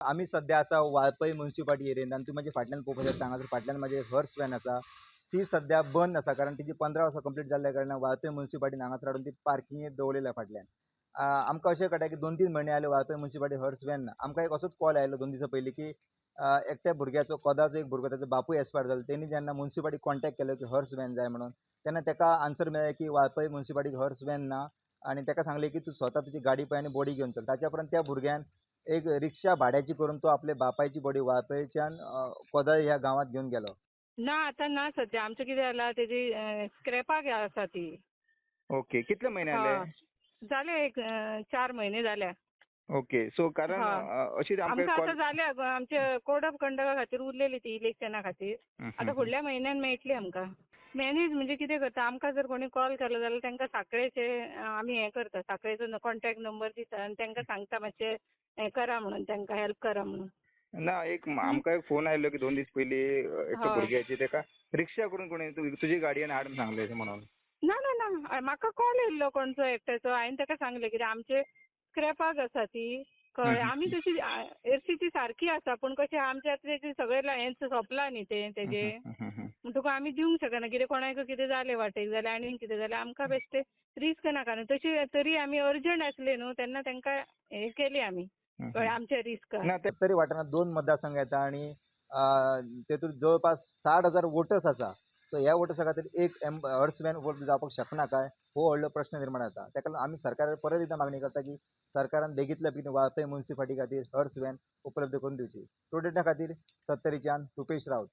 आमी सद्या आसा वाळपय मुन्सिपाल्टी एरियेंत आनी तूं म्हाजे फाटल्यान पळोवपाक शकता. हांगासर फाटल्यान म्हाजे हर्स व्हॅन आसा, ती सद्या बंद आसा कारण तिजी 15 वर्सां कंप्लीट जाल्ल्या कारणान वाळपय मुन्सिपाल्टीन हांगासर हाडून ती पार्किंगेक दवरलेली फाटल्यान. आमकां अशें कळटा की 2-3 म्हयने जाले वाळपय मुन्सिपाल्टी हर्स व्हॅन ना. आमकां एक असोच कॉल आयलो 2 दिसां पयलीं की एकट्या भुरग्याचो, कोदाचो एक भुरगो, ताचो बापूय एक्सपायर जालो. तेणी जेन्ना मुन्सिपाल्टी कॉन्टेक्ट केलो की हर्स व्हॅन जाय म्हणून, तेन्ना ताका आन्सर मेळ्ळें की वाळपय मुन्सिपाल्टीक हर्स व्हॅन ना आनी ताका सांगलें की तूं स्वता तुजी गाडी पळय आनी बॉडी घेवन चल. ताच्या उपरांत त्या भुरग्यान एक रिक्षा भाड्याची करून तो आपले बापायची बॉडी वाळपयच्यान कोदाळी ह्या गांवांत घेवन गेलो. ना, आतां ना सद्या. आमचें कितें जालां, तेजी स्क्रॅपाक आसा ती. ओके, कितले म्हयने जाले? जाले एक 4 म्हयने जाल्या. ओके, सो कारण अशी आमकां आतां जाल्या आमचे कोड ऑफ कंडक्टा खातीर उरलेली ती इलेक्शना खातीर. आतां फुडल्या म्हयन्यान मेळटली आमकां. मॅनेज म्हणजे कितें करता, आमकां जर कोणी कॉल केलो जाल्यार तांकां साखळेचे आमी हें करता, साखळेचो कॉन्टेक्ट नंबर दिता आनी तांकां सांगता मातशें हें करा म्हणून, तांकां हेल्प करा म्हणून. ना, एक आमकां एक फोन आयलो की 2 दीस पयलीं एकट्या भुरग्याची ताका रिक्षा करून कोणी तुजी गाडयेन हाड सांगलें अशें म्हणून. ना ना ना, म्हाका कॉल येयल्लो कोणचो एकट्याचो, हांवें ताका सांगलें कित्याक आमचे स्क्रॅपाक आसा ती, कळ्ळें. आमी तशी एरशी ती सारकी आसा, पूण कशें आमच्या तेजें सगळें हें सोंपलां न्ही तें तेजें, म्हणटकूच आमी दिवंक शकना. कितें कोणाक कितें जालें वाटेक जाल्यार आनी कितें जाल्यार आमकां बेश्टें रिस्क नाका न्हू. तशी तरी आमी अर्जंट आसले न्हू तेन्ना तांकां हें केली आमी, कळ्ळें, आमच्या रिस्कार. ना, तरी वाठारांत 2 मतदारसंघ येता आनी तेतूंत जवळपास 60,000 वोटर्स आसा. सो ह्या वोटर्सा खातीर एक हर्स व्हॅन उपलब्ध जावपाक शकना काय, हो व्हडलो प्रश्न निर्माण जाता. ताका लागून आमी सरकाराक परत एकदां मागणी करता की सरकारान बेगींतल्या बेगीन वाळपय मुन्सिपाल्टी खातीर हर्स व्हॅन उपलब्ध करून दिवची. टुडे खातीर सत्तरीच्यान रुपेश राऊत.